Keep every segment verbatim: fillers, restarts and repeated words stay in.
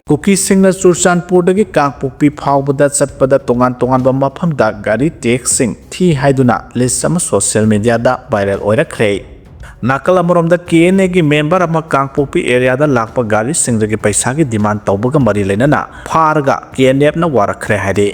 ꯀꯨꯀꯤꯁꯤꯡꯅ ꯆꯨꯔꯆꯥꯟꯄꯨꯔꯗꯒꯤ ꯀꯥꯡꯄꯣꯛꯄꯤ ꯐꯥꯎꯕꯗ ꯆꯠꯄꯗ ꯇꯣꯉꯥꯟ ꯇꯣꯉꯥꯟꯕ ꯃꯐꯝꯗ ꯒꯥꯔꯤ ꯇꯦꯛꯁꯁꯤꯡ ꯊꯤ ꯍꯥꯏꯗꯨꯅ ꯂꯤꯁ ꯑꯃ ꯁꯣꯁꯤꯌꯦꯜ ꯃꯤꯗꯤꯌꯥꯗ ꯚꯥꯏꯔꯦꯜ ꯑꯣꯏꯔꯛꯈ꯭ꯔꯦ꯫ ꯅꯥꯀꯜ ꯑꯃꯔꯣꯝꯗ ꯀꯦ ꯑꯦꯟ ꯑꯦꯒꯤ ꯃꯦꯝꯕꯔ ꯑꯃ ꯀꯥꯡꯄꯣꯛꯄꯤ ꯑꯦꯔꯤꯌꯥꯗ ꯂꯥꯛꯄ ꯒꯥꯔꯤꯁꯤꯡꯗꯒꯤ ꯄꯩꯁꯥꯒꯤ ꯗꯤꯃꯥꯟ ꯇꯧꯕꯒ ꯃꯔꯤ ꯂꯩꯅꯅ ꯐꯥꯔꯒ ꯀꯦ ꯑꯦꯟ ꯑꯦꯐꯅ ꯋꯥꯔꯛꯈ꯭ꯔꯦ ꯍꯥꯏꯔꯤ꯫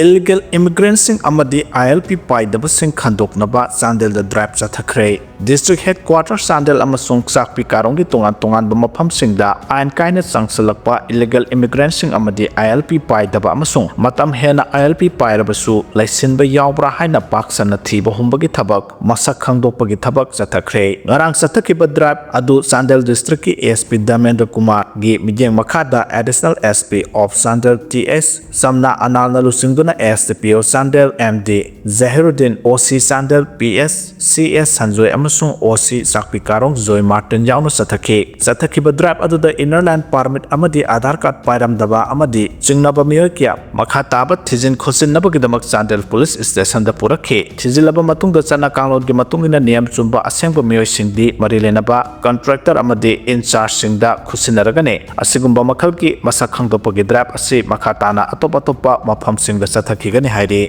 ꯏꯂꯤꯒꯦꯜ ꯏꯃꯤꯒ꯭ꯔꯦꯟꯠꯁꯤꯡ ꯑꯃꯗꯤ ꯑꯥꯏ ꯑꯦꯜ ꯄꯤ ꯄꯥꯏꯗꯕꯁꯤꯡ ꯈꯟꯗꯣꯛꯅꯕ ꯆꯥꯟꯗꯦꯜꯗ ꯗ꯭ꯔꯥꯏꯚ ꯆꯠꯊꯈ꯭ꯔꯦ꯫ ꯗꯤꯁꯇ꯭ꯔꯤꯛ ꯍꯦꯗꯀ꯭ꯋꯥꯇꯔ ꯆꯥꯟꯗꯦꯜ ꯑꯃꯁꯨꯡ ꯆꯥꯛꯄꯤ ꯀꯥꯔꯣꯡꯒꯤ ꯇꯣꯉꯥꯟ ꯇꯣꯉꯥꯟꯕ ꯃꯐꯝꯁꯤꯡꯗ ꯑꯥꯏꯟ ꯀꯥꯏꯅ ꯆꯪꯁꯤꯜꯂꯛꯄ ꯏꯂꯤꯒꯦꯜ ꯏꯃꯤꯒ꯭ꯔꯦꯟꯠꯁꯤꯡ ꯑꯃꯗꯤ ꯑꯥꯏ ꯑꯦꯜ ꯄꯤ ꯄꯥꯏꯗꯕ ꯑꯃꯁꯨꯡ ꯃꯇꯝ ꯍꯦꯟꯅ ꯑꯥꯏ ꯑꯦꯜ ꯄꯤ ꯄꯥꯏꯔꯕꯁꯨ ꯂꯩꯁꯤꯟꯕ ꯌꯥꯎꯕ꯭ꯔꯥ ꯍꯥꯏꯅ ꯄꯥꯛ ꯁꯟꯅ ꯊꯤꯕ ꯍꯨꯝꯕꯒꯤ ꯊꯕꯛ, ꯃꯁꯛ ꯈꯪꯗꯣꯛꯄꯒꯤ ꯊꯕꯛ ꯆꯠꯊꯈ꯭ꯔꯦ꯫ ꯉꯔꯥꯡ ꯆꯠꯊꯈꯤꯕ ꯗ꯭ꯔꯥꯏꯚ ꯑꯗꯨ ꯆꯥꯟꯗꯦꯜ ꯗꯤꯁꯇ꯭ꯔꯤꯛꯀꯤ ꯑꯦꯁ ꯄꯤ ꯙꯔꯃꯦꯟꯗ꯭ꯔ ꯀꯨꯃꯥꯔꯒꯤ ꯃꯤꯠꯌꯦꯡ ꯃꯈꯥꯗ additional S P of Chandel T S ꯆꯝꯅꯥ ꯑꯅꯥꯜꯅ ꯂꯨꯆꯤꯡꯗꯨꯅ ꯑꯦꯁ ꯗꯤ ꯄꯤ ꯑꯣ ꯆꯥꯟꯗꯦꯜ ꯑꯦꯝ ꯗꯤ ꯖꯍꯤꯔꯨꯗꯤꯟ, ꯑꯣ ꯁꯤ Chandel P S C S Sanjoy ꯑꯃꯁꯨꯡ ꯑꯣ ꯁꯤ ꯆꯥꯛꯄꯤ ꯀꯥꯔꯣꯡ ꯖꯣꯏ ꯃꯥꯔꯇꯤꯟ ꯌꯥꯎꯅ ꯆꯠꯊꯈꯤ꯫ ꯆꯠꯊꯈꯤꯕ ꯗ꯭ꯔꯥꯏꯚ ꯑꯗꯨꯗ ꯏꯟꯅꯔ ꯂꯥꯏꯟ ꯄꯥꯔꯃꯤꯠ ꯑꯃꯗꯤ ꯑꯥꯙꯥꯔ ꯀꯥꯔꯗ ꯄꯥꯏꯔꯝꯗꯕ ꯑꯃꯗꯤ ꯆꯤꯡꯅꯕ ꯃꯤꯑꯣꯏ ꯀꯌꯥ ꯃꯈꯥ ꯇꯥꯕ ꯊꯤꯖꯤꯟ ꯈꯣꯠꯆꯤꯟꯅꯕꯒꯤꯗꯃꯛ ꯆꯥꯟꯗꯦꯜ ꯄꯨꯂꯤꯁ ꯁ꯭ꯇꯦꯁꯟꯗ ꯄꯨꯔꯛꯈꯤ꯫ ꯊꯤꯖꯤꯜꯂꯕ ꯃꯇꯨꯡꯗ ꯆꯠꯅ ꯀꯥꯡꯂꯣꯟꯒꯤ ꯃꯇꯨꯡ ꯏꯟꯅ ꯅꯤꯌꯝ ꯆꯨꯝꯕ ꯑꯁꯦꯡꯕ ꯃꯤꯑꯣꯏꯁꯤꯡꯗꯤ ꯃꯔꯤ ꯂꯩꯅꯕ ꯀꯟꯇ꯭ꯔꯦꯛꯇꯔ ꯑꯃꯗꯤ ꯏꯟꯆꯥꯔꯖꯁꯤꯡꯗ ꯈꯨꯠꯁꯤꯟꯅꯔꯒꯅꯤ꯫ ꯑꯁꯤꯒꯨꯝꯕ ꯃꯈꯜꯒꯤ ꯃꯁꯛ ꯈꯪꯗꯣꯛꯄꯒꯤ ꯗ꯭ꯔꯥꯏꯚ ꯑꯁꯤ ꯃꯈꯥ ꯇꯥꯅ ꯑꯇꯣꯞ ꯑꯇꯣꯞꯄ ꯃꯐꯝꯁꯤꯡꯗ ꯆꯠꯊꯈꯤꯒꯅꯤ ꯍꯥꯏꯔꯤ꯫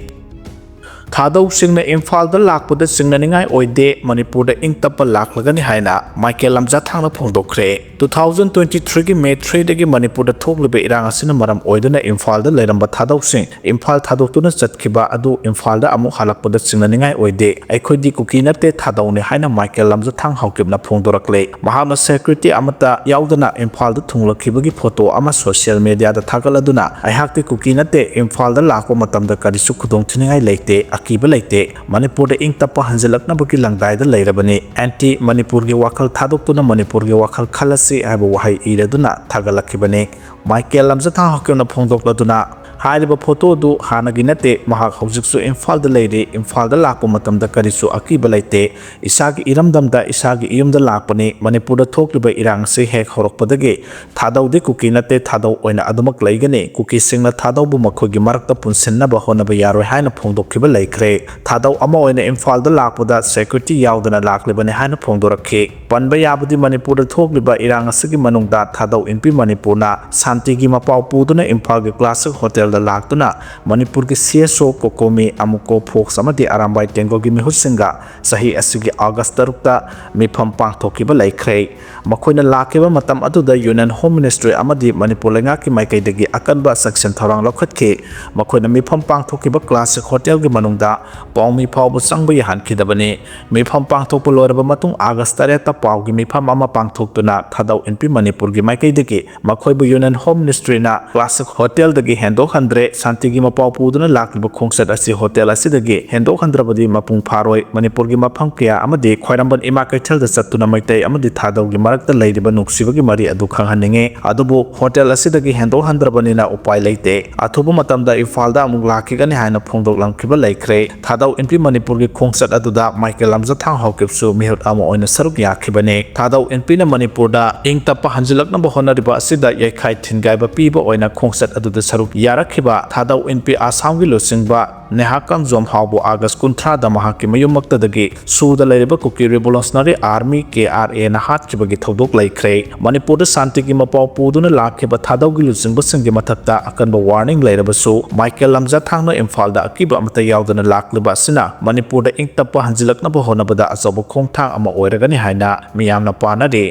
ꯊꯥꯗꯧꯁꯤꯡꯅ ꯏꯝꯐꯥꯜꯗ ꯂꯥꯛꯄꯗ ꯆꯤꯡꯅꯅꯤꯡꯉꯥꯏ ꯑꯣꯏꯗꯦ, ꯃꯅꯤꯄꯨꯔꯗ ꯏꯪ ꯇꯞꯄ ꯂꯥꯛꯂꯒꯅꯤ ꯍꯥꯏꯅ Michael ꯂꯝꯖꯥꯊꯥꯡꯅ ꯐꯣꯡꯗꯣꯛꯈ꯭ꯔꯦ꯫ Two thousand twenty three ꯒꯤ May three ꯗꯒꯤ ꯃꯅꯤꯄꯨꯔꯗ ꯊꯣꯛꯂꯤꯕ ꯏꯔꯥꯡ ꯑꯁꯤꯅ ꯃꯔꯝ ꯑꯣꯏꯗꯨꯅ ꯏꯝꯐꯥꯜꯗ ꯂꯩꯔꯝꯕ ꯊꯥꯗꯧꯁꯤꯡ ꯏꯝꯐꯥꯜ ꯊꯥꯗꯣꯛꯇꯨꯅ ꯆꯠꯈꯤꯕ ꯑꯗꯨ ꯏꯝꯐꯥꯜꯗ ꯑꯃꯨꯛ ꯍꯜꯂꯛꯄꯗ ꯆꯤꯡꯅꯅꯤꯡꯉꯥꯏ ꯑꯣꯏꯗꯦ꯫ ꯑꯩꯈꯣꯏꯗꯤ ꯀꯨꯀꯤ ꯅꯠꯇꯦ, ꯊꯥꯗꯧꯅꯤ ꯍꯥꯏꯅ ꯃꯥꯏꯀꯦꯜ ꯂꯝꯖꯥꯊꯥꯡ ꯍꯥꯎꯀꯤꯞꯅ ꯐꯣꯡꯗꯣꯔꯛꯂꯦ꯫ ꯃꯍꯥꯛꯅ ꯁꯦꯀ꯭ꯌꯨꯔꯤꯇꯤ ꯑꯃꯠꯇ ꯌꯥꯎꯗꯅ ꯏꯝꯐꯥꯜꯗ ꯊꯨꯡꯂꯛꯈꯤꯕꯒꯤ ꯐꯣꯇꯣ ꯑꯃ ꯁꯣꯁꯤꯌꯦꯜ ꯃꯤꯗꯤꯌꯥꯗ ꯊꯥꯒꯠꯂꯗꯨꯅ, "ꯑꯩꯍꯥꯛꯇꯤ ꯀꯨꯀꯤ ꯅꯠꯇꯦ, ꯏꯝꯐꯥꯜꯗ ꯂꯥꯛꯄ ꯃꯇꯝꯗ ꯀꯔꯤꯁꯨ ꯈꯨꯗꯣꯡꯊꯤꯅꯤꯡꯉꯥꯏ ꯂꯩꯇꯦ, ꯑꯀꯤꯕ ꯂꯩꯇꯦ꯫ ꯃꯅꯤꯄꯨꯔꯗ ꯏꯪ ꯇꯞꯄ ꯍꯟꯖꯤꯜꯂꯛꯅꯕꯒꯤ ꯂꯪꯗꯥꯏꯗ ꯂꯩꯔꯕꯅꯤ꯫ ꯑꯦꯟꯇꯤ ꯃꯅꯤꯄꯨꯔꯒꯤ ꯋꯥꯈꯜ ꯊꯥꯗꯣꯛꯇꯨꯅ ꯃꯅꯤꯄꯨꯔꯒꯤ ꯋꯥꯈꯜ ꯈꯜꯂꯁꯤ" ꯍꯥꯏꯕ ꯋꯥꯍꯩ ꯏꯔꯗꯨꯅ ꯊꯥꯒꯠꯂꯛꯈꯤꯕꯅꯤ꯫ ꯃꯥꯏꯀꯦꯜ ꯂꯝꯖꯥꯊꯥꯡ ꯍꯥꯎꯀꯤꯞꯅ ꯐꯣꯡꯗꯣꯛꯂꯗꯨꯅ, ꯍꯥꯏꯔꯤꯕ ꯐꯣꯇꯣꯗꯨ ꯍꯥꯟꯅꯒꯤ ꯅꯠꯇꯦ, ꯃꯍꯥꯛ ꯍꯧꯖꯤꯛꯁꯨ ꯏꯝꯐꯥꯜꯗ ꯂꯩꯔꯤ꯫ ꯏꯝꯐꯥꯜꯗ ꯂꯥꯛꯄ ꯃꯇꯝꯗ ꯀꯔꯤꯁꯨ ꯑꯀꯤꯕ ꯂꯩꯇꯦ꯫ ꯏꯁꯥꯒꯤ ꯏꯔꯝꯗꯝꯗ, ꯏꯁꯥꯒꯤ ꯏꯌꯨꯝꯗ ꯂꯥꯛꯄꯅꯤ꯫ ꯃꯅꯤꯄꯨꯔꯗ ꯊꯣꯛꯂꯤꯕ ꯏꯔꯥꯡ ꯑꯁꯤ ꯍꯦꯛ ꯍꯧꯔꯛꯄꯗꯒꯤ ꯊꯥꯗꯧꯗꯤ ꯀꯨꯀꯤ ꯅꯠꯇꯦ, ꯊꯥꯗꯧ ꯑꯣꯏꯅ ꯑꯗꯨꯃꯛ ꯂꯩꯒꯅꯤ꯫ ꯀꯨꯀꯤꯁꯤꯡꯅ ꯊꯥꯗꯧꯕꯨ ꯃꯈꯣꯏꯒꯤ ꯃꯔꯛꯇ ꯄꯨꯟꯁꯤꯟꯅꯕ ꯍꯣꯠꯅꯕ ꯌꯥꯔꯣꯏ ꯍꯥꯏꯅ ꯐꯣꯡꯗꯣꯛꯈꯤꯕ ꯂꯩꯈ꯭ꯔꯦ꯫ ꯊꯥꯗꯧ ꯑꯃ ꯑꯣꯏꯅ ꯏꯝꯐꯥꯜꯗ ꯂꯥꯛꯄꯗ ꯁꯦꯀ꯭ꯌꯨꯔꯤꯇꯤ ꯌꯥꯎꯗꯅ ꯂꯥꯛꯂꯤꯕꯅꯤ ꯍꯥꯏꯅ ꯐꯣꯡꯗꯣꯔꯛꯈꯤ꯫ ꯄꯟꯕ ꯌꯥꯕꯗꯤ, ꯃꯅꯤꯄꯨꯔꯗ ꯊꯣꯛꯂꯤꯕ ꯏꯔꯥꯡ ꯑꯁꯤꯒꯤ ꯃꯅꯨꯡꯗ ꯊꯥꯗꯧ ꯏꯟꯄꯤ ꯃꯅꯤꯄꯨꯔꯅ ꯁꯥꯟꯇꯤꯒꯤ ꯃꯄꯥꯎ ꯄꯨꯗꯨꯅ ꯏꯝꯐꯥꯜꯒꯤ ꯀ꯭ꯂꯥꯁꯤꯛ ꯍꯣꯇꯦꯜꯗ ꯂꯥꯛꯇꯨꯅ ꯃꯅꯤꯄꯨꯔꯒꯤ ꯁꯤ ꯑꯦꯁ ꯑꯣ, ꯀꯣꯀꯣꯃꯤ, ꯑꯃꯨꯀꯣ, ꯐꯣꯛꯁ ꯑꯃꯗꯤ ꯑꯔꯥꯝꯕꯥꯏ ꯇꯦꯡꯒꯣꯜꯒꯤ ꯃꯤꯍꯨꯠꯁꯤꯡꯒ ꯆꯍꯤ ꯑꯁꯤꯒꯤ ꯑꯥꯒꯁ ꯇꯔꯨꯛꯇ ꯃꯤꯐꯝ ꯄꯥꯡꯊꯣꯛꯈꯤꯕ ꯂꯩꯈ꯭ꯔꯦ꯫ ꯃꯈꯣꯏꯅ ꯂꯥꯛꯈꯤꯕ ꯃꯇꯝ ꯑꯗꯨꯗ ꯌꯨꯅꯤꯌꯟ ꯍꯣꯝ ꯃꯤꯅꯤꯁꯇ꯭ꯔꯤ ꯑꯃꯗꯤ ꯃꯅꯤꯄꯨꯔ ꯂꯩꯉꯥꯛꯀꯤ ꯃꯥꯏꯀꯩꯗꯒꯤ ꯑꯀꯟꯕ ꯆꯦꯛꯁꯤꯟ ꯊꯧꯔꯥꯡ ꯂꯧꯈꯠꯈꯤ꯫ ꯃꯈꯣꯏꯅ ꯃꯤꯐꯝ ꯄꯥꯡꯊꯣꯛꯈꯤꯕ ꯀ꯭ꯂꯥꯁꯤꯛ ꯍꯣꯇꯦꯜꯒꯤ ꯃꯅꯨꯡꯗ ꯄꯥꯎꯃꯤ ꯐꯥꯎꯕ ꯆꯪꯕ ꯌꯥꯍꯟꯈꯤꯗꯕꯅꯤ꯫ ꯃꯤꯐꯝ ꯄꯥꯡꯊꯣꯛꯄ ꯂꯣꯏꯔꯕ ꯃꯇꯨꯡ ꯑꯥꯒꯁ ꯇꯔꯦꯠꯇ ꯄꯥꯎꯒꯤ ꯃꯤꯐꯝ ꯑꯃ ꯄꯥꯡꯊꯣꯛꯇꯨꯅ ꯊꯥꯗꯧ ꯏꯟꯄꯤ ꯃꯅꯤꯄꯨꯔꯒꯤ ꯃꯥꯏꯀꯩꯗꯒꯤ ꯃꯈꯣꯏꯕꯨ ꯌꯨꯅꯤꯌꯟ ꯍꯣꯝ ꯃꯤꯅꯤꯁꯇ꯭ꯔꯤꯅ ꯀ꯭ꯂꯥꯁꯤꯛ ꯍꯣꯇꯦꯜꯗꯒꯤ ꯍꯦꯟꯗꯣꯛꯍꯟꯗ꯭ꯔꯦ꯫ ꯁꯥꯟꯇꯤꯒꯤ ꯃꯄꯥꯎ ꯄꯨꯗꯨꯅ ꯂꯥꯛꯂꯤꯕ ꯈꯣꯡꯆꯠ ꯑꯁꯤ ꯍꯣꯇꯦꯜ ꯑꯁꯤꯗꯒꯤ ꯍꯦꯟꯗꯣꯛꯍꯟꯗ꯭ꯔꯕꯗꯤ ꯃꯄꯨꯡ ꯐꯥꯔꯣꯏ꯫ ꯃꯅꯤꯄꯨꯔꯒꯤ ꯃꯐꯝ ꯀꯌꯥ ꯑꯃꯗꯤ ꯈ꯭ꯋꯥꯏꯔꯝꯕꯟ ꯏꯃꯥ ꯀꯩꯊꯦꯜꯗ ꯆꯠꯇꯨꯅ ꯃꯩꯇꯩ ꯑꯃꯗꯤ ꯊꯥꯗꯧꯒꯤ ꯃꯔꯛꯇ ꯂꯩꯔꯤꯕ ꯅꯨꯡꯁꯤꯕꯒꯤ ꯃꯔꯤ ꯑꯗꯨ ꯈꯪꯍꯟꯅꯤꯡꯉꯤ꯫ ꯑꯗꯨꯕꯨ ꯍꯣꯇꯦꯜ ꯑꯁꯤꯗꯒꯤ ꯍꯦꯟꯗꯣꯛꯍꯟꯗ꯭ꯔꯕꯅꯤꯅ ꯎꯄꯥꯏ ꯂꯩꯇꯦ꯫ ꯑꯊꯨꯕ ꯃꯇꯝꯗ ꯏꯝꯐꯥꯜꯗ ꯑꯃꯨꯛ ꯂꯥꯛꯈꯤꯒꯅꯤ ꯍꯥꯏꯅ ꯐꯣꯡꯗꯣꯛꯂꯝꯈꯤꯕ ꯂꯩꯈ꯭ꯔꯦ꯫ ꯊꯥꯗꯧ ꯏꯟꯄꯤ ꯃꯅꯤꯄꯨꯔꯒꯤ ꯈꯣꯡꯆꯠ ꯑꯗꯨꯗ ꯃꯥꯏꯀꯦꯜ ꯂꯝꯖꯥꯊꯥꯡ ꯍꯥꯎꯀꯤꯞꯁꯨ ꯃꯤꯍꯨꯠ ꯑꯃ ꯑꯣꯏꯅ ꯁꯔꯨꯛ ꯌꯥꯈꯤꯕꯅꯤ꯫ ꯊꯥꯗꯧ ꯏꯟꯄꯤꯅ ꯃꯅꯤꯄꯨꯔꯗ ꯏꯪ ꯇꯞꯄ ꯍꯟꯖꯤꯜꯂꯛꯅꯕ ꯍꯣꯠꯅꯔꯤꯕ ꯑꯁꯤꯗ ꯌꯩꯈꯥꯏ ꯊꯤꯟꯒꯥꯏꯕ ꯄꯤꯕ ꯑꯣꯏꯅ ꯈꯣꯡꯆꯠ ꯑꯗꯨꯗ ꯁꯔꯨꯛ ꯌꯥꯔꯛꯈꯤꯕ ꯊꯥꯗꯧ ꯏꯟꯄꯤ ꯑꯁꯥꯝꯒꯤ ꯂꯨꯆꯤꯡꯕ ꯅꯦꯍꯥ ꯀꯥꯡꯖꯣꯝ ꯍꯥꯎꯕꯨ ꯑꯥꯒꯁ ꯀꯨꯟꯊ꯭ꯔꯥꯗ ꯃꯍꯥꯛꯀꯤ ꯃꯌꯨꯝꯃꯛꯇꯗꯒꯤ ꯁꯨꯗ ꯂꯩꯔꯤꯕ ꯀꯨꯀꯤ ꯔꯤꯚꯣꯂꯨꯁꯅꯔꯤ ꯑꯥꯔꯃꯤ, ꯀꯦ ꯑꯥꯔ ꯑꯦꯅ ꯍꯥꯠꯈꯤꯕꯒꯤ ꯊꯧꯗꯣꯛ ꯂꯩꯈ꯭ꯔꯦ꯫ ꯃꯅꯤꯄꯨꯔꯗ ꯁꯥꯟꯇꯤꯒꯤ ꯃꯄꯥꯎ ꯄꯨꯗꯨꯅ ꯂꯥꯛꯈꯤꯕ ꯊꯥꯗꯧꯒꯤ ꯂꯨꯆꯤꯡꯕꯁꯤꯡꯒꯤ ꯃꯊꯛꯇ ꯑꯀꯟꯕ ꯋꯥꯔꯅꯤꯡ ꯂꯩꯔꯕꯁꯨ, ꯃꯥꯏꯀꯦꯜ ꯂꯝꯖꯥꯊꯥꯡꯅ ꯏꯝꯐꯥꯜꯗ ꯑꯀꯤꯕ ꯑꯃꯠꯇ ꯌꯥꯎꯗꯅ ꯂꯥꯛꯂꯤꯕ ꯑꯁꯤꯅ ꯃꯅꯤꯄꯨꯔꯗ ꯏꯪ ꯇꯞꯄ ꯍꯟꯖꯤꯜꯂꯛꯅꯕ ꯍꯣꯠꯅꯕꯗ ꯑꯆꯧꯕ ꯈꯣꯡꯊꯥꯡ ꯑꯃ ꯑꯣꯏꯔꯒꯅꯤ ꯍꯥꯏꯅ ꯃꯤꯌꯥꯝꯅ ꯄꯥꯅꯔꯤ꯫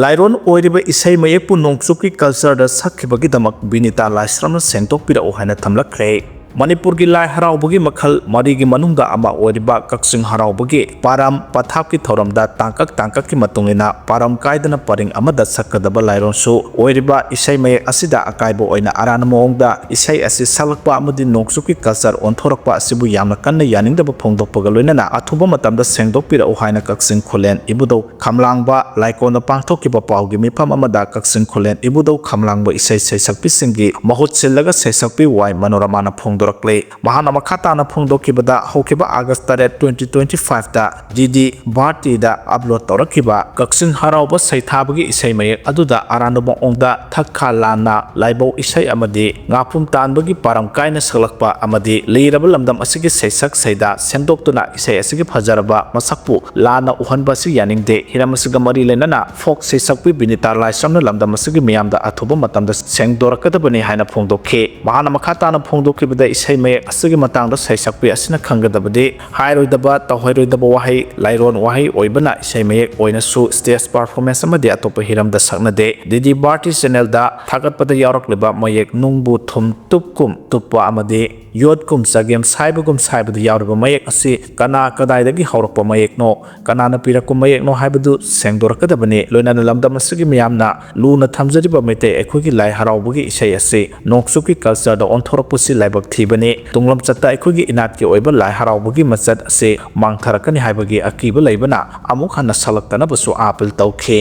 ꯂꯥꯏꯔꯣꯟ ꯑꯣꯏꯔꯤꯕ ꯏꯁꯩ ꯃꯌꯦꯛꯄꯨ ꯅꯣꯡꯆꯨꯞꯀꯤ ꯀꯜꯆꯔꯗ ꯁꯛꯈꯤꯕꯒꯤꯗꯃꯛ ꯕꯤꯅꯤꯇꯥ ꯂꯥꯏꯁ꯭ꯔꯝꯅ ꯁꯦꯡꯗꯣꯛꯄꯤꯔꯛꯎ ꯍꯥꯏꯅ ꯊꯝꯂꯛꯈ꯭ꯔꯦ꯫ ꯃꯅꯤꯄꯨꯔꯒꯤ ꯂꯥꯏ ꯍꯔꯥꯎꯕꯒꯤ ꯃꯈꯜ ꯃꯔꯤꯒꯤ ꯃꯅꯨꯡꯗ ꯑꯃ ꯑꯣꯏꯔꯤꯕ ꯀꯛꯆꯤꯡ ꯍꯔꯥꯎꯕꯒꯤ ꯄꯥꯔꯝ ꯄꯊꯥꯞꯀꯤ ꯊꯧꯔꯝꯗ ꯇꯥꯡꯀꯛ ꯇꯥꯡꯀꯛꯀꯤ ꯃꯇꯨꯡ ꯏꯟꯅ ꯄꯥꯔꯝ ꯀꯥꯏꯗꯅ ꯄꯔꯤꯡ ꯑꯃꯗ ꯁꯛꯀꯗꯕ ꯂꯥꯏꯔꯣꯟꯁꯨ ꯑꯣꯏꯔꯤꯕ ꯏꯁꯩ ꯃꯌꯦꯛ ꯑꯁꯤꯗ ꯑꯀꯥꯏꯕ ꯑꯣꯏꯅ ꯑꯔꯥꯟꯕ ꯃꯑꯣꯡꯗ ꯏꯁꯩ ꯑꯁꯤ ꯁꯛꯂꯛꯄ ꯑꯃꯗꯤ ꯅꯣꯡꯆꯨꯞꯀꯤ culture ꯑꯣꯟꯊꯣꯔꯛꯄ ꯑꯁꯤꯕꯨ ꯌꯥꯝꯅ ꯀꯟꯅ ꯌꯥꯅꯤꯡꯗꯕ ꯐꯣꯡꯗꯣꯛꯄꯒ ꯂꯣꯏꯅꯅ ꯑꯊꯨꯕ ꯃꯇꯝꯗ ꯁꯦꯡꯗꯣꯛꯄꯤꯔꯛꯎ ꯍꯥꯏꯅ ꯀꯛꯆꯤꯡ ꯈꯨꯂꯦꯟ ꯏꯕꯨꯙꯧ ꯈꯝꯂꯥꯡꯕ ꯂꯥꯏꯀꯣꯟꯗ ꯄꯥꯡꯊꯣꯛꯈꯤꯕ ꯄꯥꯎꯒꯤ ꯃꯤꯐꯝ ꯑꯃꯗ ꯀꯛꯆꯤꯡ ꯈꯨꯂꯦꯟ ꯏꯕꯨꯙꯧ ꯈꯝꯂꯥꯡꯕ ꯏꯁꯩ ꯁꯩꯁꯛꯄꯤꯁꯤꯡꯒꯤ ꯃꯍꯨꯠ ꯁꯤꯜꯂꯒ ꯁꯩꯁꯛꯄꯤ ꯋꯥꯏ ꯃꯅꯣꯔꯃꯥꯅ ꯐꯣꯡꯗꯣꯔꯛꯂꯦ꯫ ꯃꯍꯥꯛꯅ ꯃꯈꯥ ꯇꯥꯅ ꯐꯣꯡꯗꯣꯛꯈꯤꯕꯗ, ꯍꯧꯈꯤꯕ August ꯇꯔꯦꯠ, twenty twenty five ꯇ D D Bharati ꯗ upload ꯇꯧꯔꯛꯈꯤꯕ ꯀꯛꯆꯤꯡ ꯍꯔꯥꯎꯕ ꯁꯩꯊꯥꯕꯒꯤ ꯏꯁꯩ ꯃꯌꯦꯛ ꯑꯗꯨꯗ ꯑꯔꯥꯟꯕ ꯃꯑꯣꯡꯗ ꯊꯛ ꯈꯥ ꯂꯥꯟꯅ ꯂꯥꯏꯕꯧ ꯏꯁꯩ ꯑꯃꯗꯤ ꯉꯥꯄ꯭ꯔꯨꯝ ꯇꯥꯟꯕꯒꯤ ꯄꯥꯔꯝ ꯀꯥꯏꯅ ꯁꯛꯂꯛꯄ ꯑꯃꯗꯤ ꯂꯤꯔꯕ ꯂꯝꯗꯝ ꯑꯁꯤꯒꯤ ꯁꯩꯁꯛ ꯁꯩꯗꯥ ꯁꯦꯝꯗꯣꯛꯇꯨꯅ ꯏꯁꯩ ꯑꯁꯤꯒꯤ ꯐꯖꯔꯕ ꯃꯁꯛꯄꯨ ꯂꯥꯟꯅ ꯎꯍꯟꯕ ꯑꯁꯤ ꯌꯥꯅꯤꯡꯗꯦ꯫ ꯍꯤꯔꯝ ꯑꯁꯤꯒ ꯃꯔꯤ ꯂꯩꯅꯅ folk ꯁꯩꯁꯛꯄꯤ ꯕꯤꯅꯤꯇꯥ ꯂꯥꯏꯁ꯭ꯔꯝꯅ ꯂꯝꯗꯝ ꯑꯁꯤꯒꯤ ꯃꯤꯌꯥꯝꯗ ꯑꯊꯨꯕ ꯃꯇꯝꯗ ꯁꯦꯡꯗꯣꯔꯛꯀꯗꯕꯅꯤ ꯍꯥꯏꯅ ꯐꯣꯡꯗꯣꯛꯈꯤ꯫ ꯃꯍꯥꯛꯅ ꯃꯈꯥ ꯇꯥꯅ ꯐꯣꯡꯗꯣꯛꯈꯤꯕꯗ, ꯏꯁꯩ ꯃꯌꯦꯛ ꯑꯁꯤꯒꯤ ꯃꯇꯥꯡꯗ ꯁꯩꯁꯛꯄꯤ ꯑꯁꯤꯅ ꯈꯪꯒꯗꯕꯗꯤ ꯍꯥꯏꯔꯣꯏꯗꯕ, ꯇꯧꯍꯩꯔꯣꯏꯗꯕ ꯋꯥꯍꯩ, ꯂꯥꯏꯔꯣꯟ ꯋꯥꯍꯩ ꯑꯣꯏꯕꯅ ꯏꯁꯩ ꯃꯌꯦꯛ ꯑꯣꯏꯅꯁꯨ stage performance ꯑꯃꯗꯤ ꯑꯇꯣꯞꯄ ꯍꯤꯔꯝꯗ ꯁꯛꯅꯗꯦ꯫ D D Bharati channel ꯗ ꯊꯥꯒꯠꯄꯗ ꯌꯥꯎꯔꯛꯂꯤꯕ ꯃꯌꯦꯛ ꯅꯨꯡꯕꯨ ꯊꯨꯝ ꯇꯨꯞꯀꯨꯝ ꯇꯨꯞꯄ ꯑꯃꯗꯤ ꯌꯣꯠꯀꯨꯝ ꯆꯒꯦꯝ ꯁꯥꯏꯕꯒꯨꯝ ꯁꯥꯏꯕꯗ ꯌꯥꯎꯔꯤꯕ ꯃꯌꯦꯛ ꯑꯁꯤ ꯀꯅꯥ ꯀꯗꯥꯏꯗꯒꯤ ꯍꯧꯔꯛꯄ ꯃꯌꯦꯛꯅꯣ, ꯀꯅꯥꯅ ꯄꯤꯔꯛꯄ ꯃꯌꯦꯛꯅꯣ ꯍꯥꯏꯕꯗꯨ ꯁꯦꯡꯗꯣꯔꯛꯀꯗꯕꯅꯤ꯫ ꯂꯣꯏꯅꯅ ꯂꯝꯗꯝ ꯑꯁꯤꯒꯤ ꯃꯤꯌꯥꯝꯅ ꯂꯨꯅ ꯊꯝꯖꯔꯤꯕ ꯃꯩꯇꯩ ꯑꯩꯈꯣꯏꯒꯤ ꯂꯥꯏ ꯍꯔꯥꯎꯕꯒꯤ ꯏꯁꯩ ꯑꯁꯤ ꯅꯣꯡꯆꯨꯞꯀꯤ culture ꯗ ꯑꯣꯟꯊꯣꯔꯛꯄꯁꯤ ꯂꯥꯏꯕꯛ ꯊꯤꯕꯅꯤ꯫ ꯇꯨꯡꯂꯝꯆꯠꯇ ꯑꯩꯈꯣꯏꯒꯤ ꯏꯅꯥꯠꯀꯤ ꯑꯣꯏꯕ ꯂꯥꯏ ꯍꯔꯥꯎꯕꯒꯤ ꯃꯆꯠ ꯑꯁꯤ ꯃꯥꯡꯊꯔꯛꯀꯅꯤ ꯍꯥꯏꯕꯒꯤ ꯑꯀꯤꯕ ꯂꯩꯕꯅ ꯑꯃꯨꯛ ꯍꯟꯅ ꯁꯛꯂꯛꯇꯅꯕꯁꯨ appeal ꯇꯧꯈꯤ꯫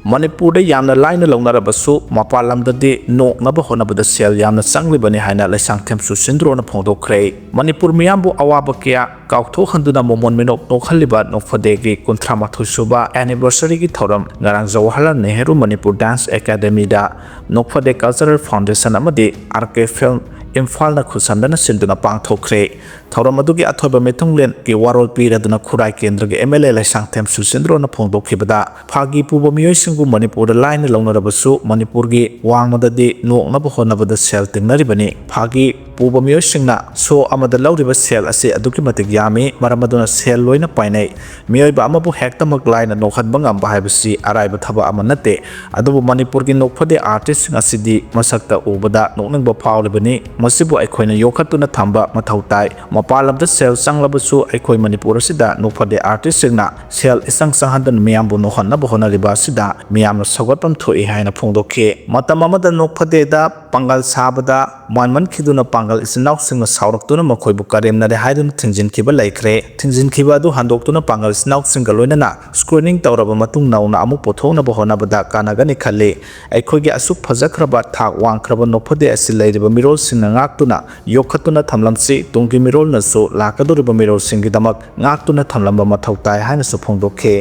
ꯃꯅꯤꯄꯨꯔꯗ ꯌꯥꯝꯅ ꯂꯥꯏꯅ ꯂꯧꯅꯔꯕꯁꯨ, ꯃꯄꯥꯟ ꯂꯝꯗꯗꯤ ꯅꯣꯛꯅꯕ ꯍꯣꯠꯅꯕꯗ ꯁꯦꯜ ꯌꯥꯝꯅ ꯆꯪꯂꯤꯕꯅꯤ ꯍꯥꯏꯅ ꯂꯩꯁꯥꯡꯊꯦꯝ ꯁꯨꯁꯤꯟꯗ꯭ꯔꯣꯅ ꯐꯣꯡꯗꯣꯛꯈ꯭ꯔꯦ꯫ ꯃꯅꯤꯄꯨꯔ ꯃꯤꯌꯥꯝꯕꯨ ꯑꯋꯥꯕ ꯀꯌꯥ ꯀꯥꯎꯊꯣꯛꯍꯟꯗꯨꯅ ꯃꯣꯃꯣꯟ ꯃꯤꯅꯣꯛ ꯅꯣꯛꯍꯜꯂꯤꯕ ꯅꯣꯛꯐꯗꯦꯒꯤ ꯀꯨꯟꯊ꯭ꯔꯥ ꯃꯥꯊꯣꯏ ꯁꯨꯕ anniversary ꯒꯤ ꯊꯧꯔꯝ ꯉꯔꯥꯡ ꯖꯋꯥꯍꯔꯂꯥꯜ ꯅꯦꯍꯔꯨ ꯃꯅꯤꯄꯨꯔ dance academy ꯗ ꯅꯣꯛꯐꯗꯦ Cultural Foundation ꯑꯃꯗꯤ R K Film ꯏꯝꯐꯥꯜꯅ ꯈꯨꯠꯁꯝꯅꯅ ꯁꯤꯟꯗꯨꯅ ꯄꯥꯡꯊꯣꯛꯈ꯭ꯔꯦ꯫ ꯊꯧꯔꯝ ꯑꯗꯨꯒꯤ ꯑꯊꯣꯏꯕ ꯃꯤꯊꯨꯡꯂꯦꯟꯒꯤ ꯋꯥꯔꯣꯜ ꯄꯤꯔꯗꯨꯅ ꯈꯨꯔꯥꯏ ꯀꯦꯟꯗ꯭ꯔꯒꯤ M L A ꯂꯩꯁꯥꯡꯊꯦꯝ ꯁꯨꯁꯤꯟꯗ꯭ꯔꯣꯅ ꯐꯣꯡꯗꯣꯛꯈꯤꯕꯗ, ꯐꯥꯒꯤ ꯄꯨꯕ ꯃꯤꯑꯣꯏꯁꯤꯡꯕꯨ ꯃꯅꯤꯄꯨꯔꯗ ꯂꯥꯏꯅ ꯂꯧꯅꯔꯕꯁꯨ, ꯃꯅꯤꯄꯨꯔꯒꯤ ꯋꯥꯡꯃꯗꯗꯤ ꯅꯣꯛꯅꯕ ꯍꯣꯠꯅꯕꯗ ꯁꯦꯜ ꯇꯤꯡꯅꯔꯤꯕꯅꯤ꯫ ꯐꯥꯒꯤ ꯄꯨꯕ ꯃꯤꯑꯣꯏꯁꯤꯡꯅ ꯁꯣ ꯑꯃꯗ ꯂꯧꯔꯤꯕ ꯁꯦꯜ ꯑꯁꯤ ꯑꯗꯨꯛꯀꯤ ꯃꯇꯤꯛ ꯌꯥꯝꯃꯤ, ꯃꯔꯝ ꯑꯗꯨꯅ ꯁꯦꯜ ꯂꯣꯏꯅ ꯄꯥꯏꯅꯩ꯫ ꯃꯤꯑꯣꯏꯕ ꯑꯃꯕꯨ ꯍꯦꯛꯇꯃꯛ ꯂꯥꯏꯅ ꯅꯣꯛꯍꯟꯕ ꯉꯝꯕ ꯍꯥꯏꯕꯁꯤ ꯑꯔꯥꯏꯕ ꯊꯕꯛ ꯑꯃ ꯅꯠꯇꯦ꯫ ꯑꯗꯨꯕꯨ ꯃꯅꯤꯄꯨꯔꯒꯤ ꯅꯣꯛꯐꯗꯦ ꯑꯥꯔꯇꯤꯁꯁꯤꯡ ꯑꯁꯤꯗꯤ ꯃꯁꯛꯇ ꯎꯕꯗ ꯅꯣꯛꯅꯤꯡꯕ ꯐꯥꯎꯔꯤꯕꯅꯤ꯫ ꯃꯁꯤꯕꯨ ꯑꯩꯈꯣꯏꯅ ꯌꯣꯛꯈꯠꯇꯨꯅ ꯊꯝꯕ ꯃꯊꯧ ꯇꯥꯏ꯫ ꯃꯄꯥꯟ ꯂꯝꯗ ꯁꯦꯜ ꯆꯪꯂꯕꯁꯨ ꯑꯩꯈꯣꯏ ꯃꯅꯤꯄꯨꯔ ꯑꯁꯤꯗ ꯅꯣꯛꯐꯗꯦ ꯑꯥꯔꯇꯤꯁꯁꯤꯡꯅ ꯁꯦꯜ ꯏꯆꯪ ꯆꯪꯍꯟꯗꯅ ꯃꯤꯌꯥꯝꯕꯨ ꯅꯣꯛꯍꯟꯅꯕ ꯍꯣꯠꯅꯔꯤꯕ ꯑꯁꯤꯗ ꯃꯤꯌꯥꯝꯅ ꯁꯧꯒꯠꯐꯝ ꯊꯣꯛꯏ ꯍꯥꯏꯅ ꯐꯣꯡꯗꯣꯛꯈꯤ꯫ ꯃꯇꯝ ꯑꯃꯗ ꯅꯣꯛꯐꯗꯦꯗ ꯄꯥꯡꯒꯜ ꯁꯥꯕꯗ ꯃꯥꯟꯃꯟꯈꯤꯗꯨꯅ ꯄꯥꯡꯒꯜ ꯏꯆꯤꯟ ꯏꯅꯥꯎꯁꯤꯡꯅ ꯁꯥꯎꯔꯛꯇꯨꯅ ꯃꯈꯣꯏꯕꯨ ꯀꯔꯦꯝꯅꯔꯦ ꯍꯥꯏꯗꯨꯅ ꯊꯤꯡꯖꯤꯟꯈꯤꯕ ꯂꯩꯈ꯭ꯔꯦ꯫ ꯊꯤꯡꯖꯤꯟꯈꯤꯕ ꯑꯗꯨ ꯍꯟꯗꯣꯛꯇꯨꯅ ꯄꯥꯡꯒꯜ ꯏꯆꯤꯟ ꯏꯅꯥꯎꯁꯤꯡꯒ ꯂꯣꯏꯅꯅ screening ꯇꯧꯔꯕ ꯃꯇꯨꯡ ꯅꯧꯅ ꯑꯃꯨꯛ ꯄꯨꯊꯣꯛꯅꯕ ꯍꯣꯠꯅꯕꯗ ꯀꯥꯟꯅꯒꯅꯤ ꯈꯜꯂꯤ꯫ ꯑꯩꯈꯣꯏꯒꯤ ꯑꯁꯨꯛ ꯐꯖꯈ꯭ꯔꯕ ꯊꯥꯛ ꯋꯥꯡꯈ꯭ꯔꯕ ꯅꯣꯛꯐꯗꯦ ꯑꯁꯤ ꯂꯩꯔꯤꯕ ꯃꯤꯔꯣꯜꯁꯤꯡꯅ ꯉꯥꯛꯇꯨꯅ ꯌꯣꯛꯈꯠꯇꯨꯅ ꯊꯝꯂꯝꯁꯤ꯫ ꯇꯨꯡꯒꯤ ꯃꯤꯔꯣꯜꯅꯁꯨ ꯂꯥꯛꯀꯗꯧꯔꯤꯕ ꯃꯤꯔꯣꯜꯁꯤꯡꯒꯤꯗꯃꯛ ꯉꯥꯛꯇꯨꯅ ꯊꯝꯂꯝꯕ ꯃꯊꯧ ꯇꯥꯏ ꯍꯥꯏꯅꯁꯨ ꯐꯣꯡꯗꯣꯛꯈꯤ꯫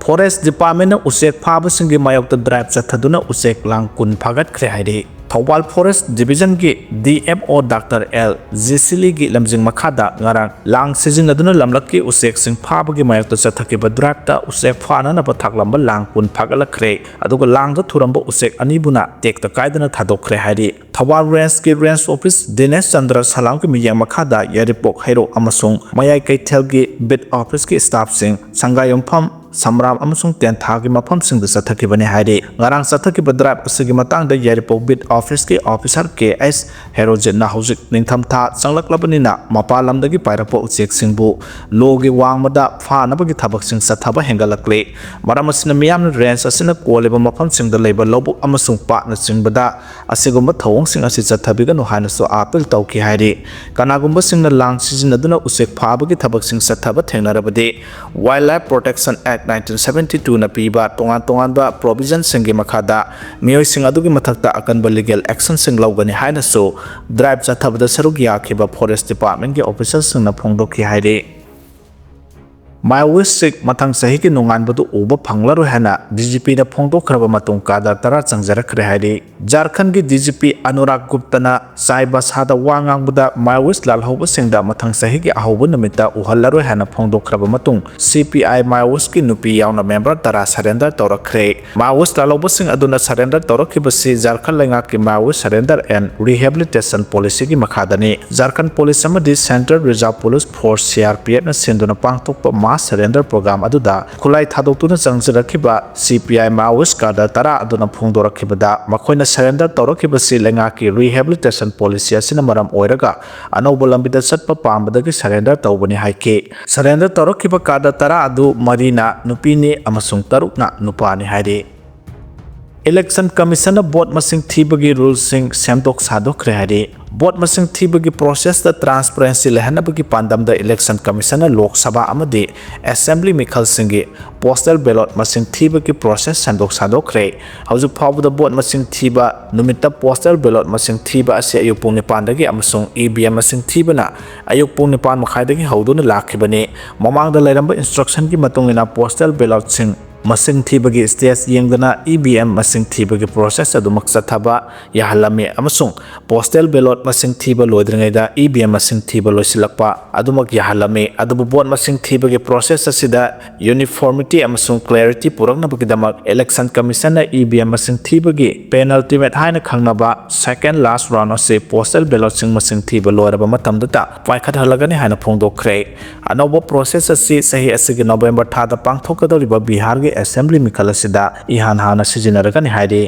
Forest Department ꯅ ꯎꯆꯦꯛ ꯐꯥꯕꯁꯤꯡꯒꯤ ꯃꯥꯌꯣꯛꯇ drive ꯆꯠꯊꯗꯨꯅ ꯎꯆꯦꯛ ꯂꯥꯡ ꯀꯨꯟ ꯐꯥꯒꯠꯈ꯭ꯔꯦ ꯍꯥꯏꯔꯤ꯫ ꯊꯧꯕꯥꯜ Forest Division ꯒꯤ D F O Doctor L ꯖꯦꯁꯤꯂꯤꯒꯤ ꯂꯝꯖꯤꯡ ꯃꯈꯥꯗ ꯉꯔꯥꯡ ꯂꯥꯡ ꯁꯤꯖꯤꯟꯅꯗꯨꯅ ꯂꯝꯂꯛꯀꯤ ꯎꯆꯦꯛꯁꯤꯡ ꯐꯥꯕꯒꯤ ꯃꯥꯌꯣꯛꯇ ꯆꯠꯊꯈꯤꯕ drive ꯇ ꯎꯆꯦꯛ ꯐꯥꯅꯅꯕ ꯊꯥꯛꯂꯝꯕ ꯂꯥꯡ ꯀꯨꯟ ꯐꯥꯒꯠꯂꯛꯈ꯭ꯔꯦ꯫ ꯑꯗꯨꯒ ꯂꯥꯡꯗ ꯊꯨꯔꯝꯕ ꯎꯆꯦꯛ ꯑꯅꯤꯕꯨꯅ ꯇꯦꯛꯇ ꯀꯥꯏꯗꯅ ꯊꯥꯗꯣꯛꯈ꯭ꯔꯦ ꯍꯥꯏꯔꯤ꯫ ꯊꯧꯕꯥꯜ Range ꯀꯤ Range Officer ꯗꯤꯅꯦꯁ ꯆꯟꯗ꯭ꯔ ꯁꯂꯥꯝꯒꯤ ꯃꯤꯠꯌꯦꯡ ꯃꯈꯥꯗ ꯌꯥꯏꯔꯤꯄꯣꯛ ꯍꯩꯔꯣꯛ ꯑꯃꯁꯨꯡ ꯃꯌꯥꯏ ꯀꯩꯊꯦꯜꯒꯤ Beat Office ꯀꯤ staff ꯁꯤꯡ ꯁꯪꯒꯥꯏꯌꯨꯝꯐꯝ, ꯁꯝꯔꯥꯝ ꯑꯃꯁꯨꯡ ꯇꯦꯟꯊꯥꯒꯤ ꯃꯐꯝꯁꯤꯡꯗ ꯆꯠꯊꯈꯤꯕꯅꯤ ꯍꯥꯏꯔꯤ꯫ ꯉꯔꯥꯡ ꯆꯠꯊꯈꯤꯕ drive ꯑꯁꯤꯒꯤ ꯃꯇꯥꯡꯗ ꯌꯥꯏꯔꯤꯄꯣꯛ Beat Office ꯀꯤ officer ꯀꯦ ꯑꯦꯁ ꯍꯦꯔꯣꯖꯤꯠꯅ ꯍꯧꯖꯤꯛ ꯅꯤꯡꯊꯝꯊꯥ ꯆꯪꯂꯛꯂꯕꯅꯤꯅ ꯃꯄꯥꯟ ꯂꯝꯗꯒꯤ ꯄꯥꯏꯔꯛꯄ ꯎꯆꯦꯛꯁꯤꯡꯕꯨ ꯂꯣꯒꯤ ꯋꯥꯡꯃꯗ ꯐꯥꯅꯕꯒꯤ ꯊꯕꯛꯁꯤꯡ ꯆꯠꯊꯕ ꯍꯦꯟꯒꯠꯂꯛꯂꯤ꯫ ꯃꯔꯝ ꯑꯁꯤꯅ ꯃꯤꯌꯥꯝꯅ range ꯑꯁꯤꯅ ꯀꯣꯜꯂꯤꯕ ꯃꯐꯝꯁꯤꯡꯗ ꯂꯩꯕ ꯂꯧꯕꯨꯛ ꯑꯃꯁꯨꯡ ꯄꯥꯠꯅꯆꯤꯡꯕꯗ ꯑꯁꯤꯒꯨꯝꯕ ꯊꯧꯑꯣꯡꯁꯤꯡ ꯑꯁꯤ ꯆꯠꯊꯕꯤꯒꯅꯨ ꯍꯥꯏꯅꯁꯨ appeal ꯇꯧꯈꯤ ꯍꯥꯏꯔꯤ꯫ ꯀꯅꯥꯒꯨꯝꯕꯁꯤꯡꯅ ꯂꯥꯡ ꯁꯤꯖꯤꯟꯅꯗꯨꯅ ꯎꯆꯦꯛ ꯐꯥꯕꯒꯤ ꯊꯕꯛꯁꯤꯡ ꯆꯠꯊꯕ ꯊꯦꯡꯅꯔꯕꯗꯤ Wildlife Protection Act nineteen seventy two ꯅ ꯄꯤꯕ ꯇꯣꯉꯥꯟ ꯇꯣꯉꯥꯟꯕ provision ꯁꯤꯡꯒꯤ ꯃꯈꯥꯗ ꯃꯤꯑꯣꯏꯁꯤꯡ ꯑꯗꯨꯒꯤ ꯃꯊꯛꯇ ꯑꯀꯟꯕ legal action ꯁꯤꯡ ꯂꯧꯒꯅꯤ ꯍꯥꯏꯅꯁꯨ drive ꯆꯠꯊꯕꯗ ꯁꯔꯨꯛ ꯌꯥꯈꯤꯕ Forest Department ꯀꯤ officer ꯁꯤꯡꯅ ꯐꯣꯡꯗꯣꯛꯈꯤ ꯍꯥꯏꯔꯤ꯫ ꯃꯥꯌꯣꯋꯤꯁꯁꯤꯡ ꯃꯊꯪ ꯆꯍꯤꯒꯤ ꯅꯣꯡꯉꯥꯟꯕꯗꯨ ꯎꯕ ꯐꯪꯂꯔꯣꯏ ꯍꯥꯏꯅ ꯗꯤ ꯖꯤ ꯄꯤꯅ ꯐꯣꯡꯗꯣꯛꯈ꯭ꯔꯕ ꯃꯇꯨꯡ ꯀꯥꯗꯔ ꯇꯔꯥ ꯆꯪꯖꯔꯛꯈ꯭ꯔꯦ ꯍꯥꯏꯔꯤ꯫ ꯖꯥꯔꯈꯟꯒꯤ ꯗꯤ ꯖꯤ ꯄꯤ ꯑꯅꯨꯔꯥꯒ ꯒꯨꯞꯇꯅ ꯆꯥꯏꯕꯁꯥꯗ ꯋꯥ ꯉꯥꯡꯕꯗ ꯃꯥꯌꯣꯋꯤꯁ ꯂꯥꯜꯍꯧꯕꯁꯤꯡꯗ ꯃꯊꯪ ꯆꯍꯤꯒꯤ ꯑꯍꯧꯕ ꯅꯨꯃꯤꯠꯇ ꯎꯍꯜꯂꯔꯣꯏ ꯍꯥꯏꯅ ꯐꯣꯡꯗꯣꯛꯈ꯭ꯔꯕ ꯃꯇꯨꯡ ꯁꯤ ꯄꯤ ꯑꯥꯏ ꯃꯥꯌꯣꯋꯤꯁꯀꯤ ꯅꯨꯄꯤ ꯌꯥꯎꯅ ꯃꯦꯝꯕꯔ ꯇꯔꯥ ꯁꯔꯦꯟꯗꯔ ꯇꯧꯔꯛꯈ꯭ꯔꯦ꯫ ꯃꯥꯌꯣꯋꯤꯁ ꯂꯥꯜꯍꯧꯕꯁꯤꯡ ꯑꯗꯨꯅ ꯁꯔꯦꯟꯗꯔ ꯇꯧꯔꯛꯈꯤꯕꯁꯤ ꯖꯥꯔꯈꯟ ꯂꯩꯉꯥꯛꯀꯤ ꯃꯥꯌꯣꯋꯤꯁ ꯁꯔꯦꯟꯗꯔ ꯑꯦꯟ ꯔꯤꯍꯦꯕꯤꯂꯤꯇꯦꯁꯟ ꯄꯣꯂꯤꯁꯤꯒꯤ ꯃꯈꯥꯗꯅꯤ꯫ ꯖꯥꯔꯈꯟ ꯄꯨꯂꯤꯁ ꯑꯃꯗꯤ central reserve police force, C R P ꯑꯦꯐꯅ ꯁꯤꯟꯗꯨꯅ ꯄꯥꯡꯊꯣꯛꯄ ꯃꯥꯁ ꯁꯔꯦꯟꯗꯔ ꯄ꯭ꯔꯣꯒ꯭ꯔꯥꯝ ꯑꯗꯨꯗ ꯈꯨꯠꯂꯥꯏ ꯊꯥꯗꯣꯛꯇꯨꯅ ꯆꯪꯁꯤꯜꯂꯛꯈꯤꯕ ꯁꯤ ꯄꯤ ꯑꯥꯏ ꯃꯥꯑꯣꯏꯁ ꯀꯥꯗꯔ ꯇꯔꯥ ꯑꯗꯨꯅ ꯐꯣꯡꯗꯣꯔꯛꯈꯤꯕꯗ, ꯃꯈꯣꯏꯅ ꯁꯔꯦꯟꯗꯔ ꯇꯧꯔꯛꯈꯤꯕꯁꯤ ꯂꯩꯉꯥꯛꯀꯤ ꯔꯤꯍꯦꯕꯤꯂꯤꯇꯦꯁꯟ ꯄꯣꯂꯤꯁꯤ ꯑꯁꯤꯅ ꯃꯔꯝ ꯑꯣꯏꯔꯒ ꯑꯅꯧꯕ ꯂꯝꯕꯤꯗ ꯆꯠꯄ ꯄꯥꯝꯕꯗꯒꯤ ꯁꯔꯦꯟꯗꯔ ꯇꯧꯕꯅꯤ ꯍꯥꯏꯈꯤ꯫ ꯁꯔꯦꯟꯗꯔ ꯇꯧꯔꯛꯈꯤꯕ ꯀꯥꯗꯔ ꯇꯔꯥ ꯑꯗꯨ ꯃꯔꯤꯅ ꯅꯨꯄꯤꯅꯤ ꯑꯃꯁꯨꯡ ꯇꯔꯨꯛꯅ ꯅꯨꯄꯥꯅꯤ ꯍꯥꯏꯔꯤ꯫ ꯏꯂꯦꯛꯁꯟ ꯀꯃꯤꯁꯟꯅ ꯚꯣꯠ ꯃꯁꯤꯡ ꯊꯤꯕꯒꯤ ꯔꯨꯜꯁꯤꯡ ꯁꯦꯝꯗꯣꯛ ꯁꯥꯗꯣꯛꯈ꯭ꯔꯦ ꯍꯥꯏꯔꯤ꯫ ꯚꯣꯠ ꯃꯁꯤꯡ ꯊꯤꯕꯒꯤ ꯄ꯭ꯔꯣꯁꯦꯁꯇ ꯇ꯭ꯔꯥꯟꯁꯄꯔꯦꯟꯁꯤ ꯂꯩꯍꯟꯅꯕꯒꯤ ꯄꯥꯟꯗꯝꯗ ꯏꯂꯦꯛꯁꯟ ꯀꯃꯤꯁꯟꯅ ꯂꯣꯛ ꯁꯚꯥ ꯑꯃꯗꯤ ꯑꯦꯁꯦꯝꯕ꯭ꯂꯤ ꯃꯤꯈꯜꯁꯤꯡꯒꯤ ꯄꯣꯁꯇꯦꯜ ꯕꯦꯂꯣꯠ ꯃꯁꯤꯡ ꯊꯤꯕꯒꯤ ꯄ꯭ꯔꯣꯁꯦꯁ ꯁꯦꯝꯗꯣꯛ ꯁꯥꯗꯣꯛꯈ꯭ꯔꯦ꯫ ꯍꯧꯖꯤꯛ ꯐꯥꯎꯕꯗ ꯚꯣꯠ ꯃꯁꯤꯡ ꯊꯤꯕ ꯅꯨꯃꯤꯠꯇ ꯄꯣꯁꯇꯦꯜ ꯕꯦꯂꯣꯠ ꯃꯁꯤꯡ ꯊꯤꯕ ꯑꯁꯤ ꯑꯌꯨꯛ ꯄꯨꯡ ꯅꯤꯄꯥꯟꯗꯒꯤ ꯑꯃꯁꯨꯡ ꯏ ꯚꯤ ꯑꯦꯝ ꯃꯁꯤꯡ ꯊꯤꯕꯅ ꯑꯌꯨꯛ ꯄꯨꯡ ꯅꯤꯄꯥꯟ ꯃꯈꯥꯏꯗꯒꯤ ꯍꯧꯗꯨꯅ ꯂꯥꯛꯈꯤꯕꯅꯤ꯫ ꯃꯃꯥꯡꯗ ꯂꯩꯔꯝꯕ ꯏꯟꯁꯇ꯭ꯔꯛꯁꯟꯒꯤ ꯃꯇꯨꯡ ꯏꯟꯅ ꯄꯣꯁꯇꯦꯜ ꯕꯦꯂꯣꯠꯁꯤꯡ ꯃꯁꯤꯡ ꯊꯤꯕꯒꯤ ꯁ꯭ꯇꯦꯖ ꯌꯦꯡꯗꯨꯅ ꯏ ꯚꯤ ꯑꯦꯝ ꯃꯁꯤꯡ ꯊꯤꯕꯒꯤ ꯄ꯭ꯔꯣꯁꯦꯁ ꯑꯗꯨꯃꯛ ꯆꯠꯊꯕ ꯌꯥꯍꯜꯂꯝꯃꯤ ꯑꯃꯁꯨꯡ ꯄꯣꯁꯇꯦꯜ ꯕꯦꯂꯣꯠ ꯃꯁꯤꯡ ꯊꯤꯕ ꯂꯣꯏꯗ꯭ꯔꯤꯉꯩꯗ ꯏ ꯚꯤ ꯑꯦꯝ ꯃꯁꯤꯡ ꯊꯤꯕ ꯂꯣꯏꯁꯤꯜꯂꯛꯄ ꯑꯗꯨꯃꯛ ꯌꯥꯍꯜꯂꯝꯃꯤ꯫ ꯑꯗꯨꯕꯨ ꯚꯣꯠ ꯃꯁꯤꯡ ꯊꯤꯕꯒꯤ ꯄ꯭ꯔꯣꯁꯦꯁ ꯑꯁꯤꯗ ꯌꯨꯅꯤꯐꯣꯔꯃꯤꯇꯤ ꯑꯃꯁꯨꯡ ꯀ꯭ꯂꯦꯔꯤꯇꯤ ꯄꯨꯔꯛꯅꯕꯒꯤꯗꯃꯛ ꯏꯂꯦꯛꯁꯟ ꯀꯃꯤꯁꯟꯅ ꯏ ꯚꯤ ꯑꯦꯝ ꯃꯁꯤꯡ ꯊꯤꯕꯒꯤ ꯄꯦꯅꯜꯇꯤꯃꯦꯠ ꯍꯥꯏꯅ ꯈꯪꯅꯕ ꯁꯦꯀꯦꯟ ꯂꯥꯁ ꯔꯥꯎꯟ ꯑꯁꯤ ꯄꯣꯁꯇꯦꯜ ꯕꯦꯂꯣꯠꯁꯤꯡ ꯃꯁꯤꯡ ꯊꯤꯕ ꯂꯣꯏꯔꯕ ꯃꯇꯝꯗꯇ ꯄꯥꯏꯈꯠꯍꯜꯂꯒꯅꯤ ꯍꯥꯏꯅ ꯐꯣꯡꯗꯣꯛꯈ꯭ꯔꯦ꯫ ꯑꯅꯧꯕ ꯄ꯭ꯔꯣꯁꯦꯁ ꯑꯁꯤ ꯆꯍꯤ ꯑꯁꯤꯒꯤ ꯅꯣꯕꯦꯝꯕꯔ ꯊꯥꯗ ꯄꯥꯡꯊꯣꯛꯀꯗꯧꯔꯤꯕ ꯕꯤꯍꯥꯔꯒꯤ ꯑꯦꯁꯦꯝꯕ꯭ꯂꯤ ꯃꯤꯈꯜ ꯑꯁꯤꯗ ꯏꯍꯥꯟ ꯍꯥꯟꯅ ꯁꯤꯖꯤꯟꯅꯔꯒꯅꯤ ꯍꯥꯏꯔꯤ꯫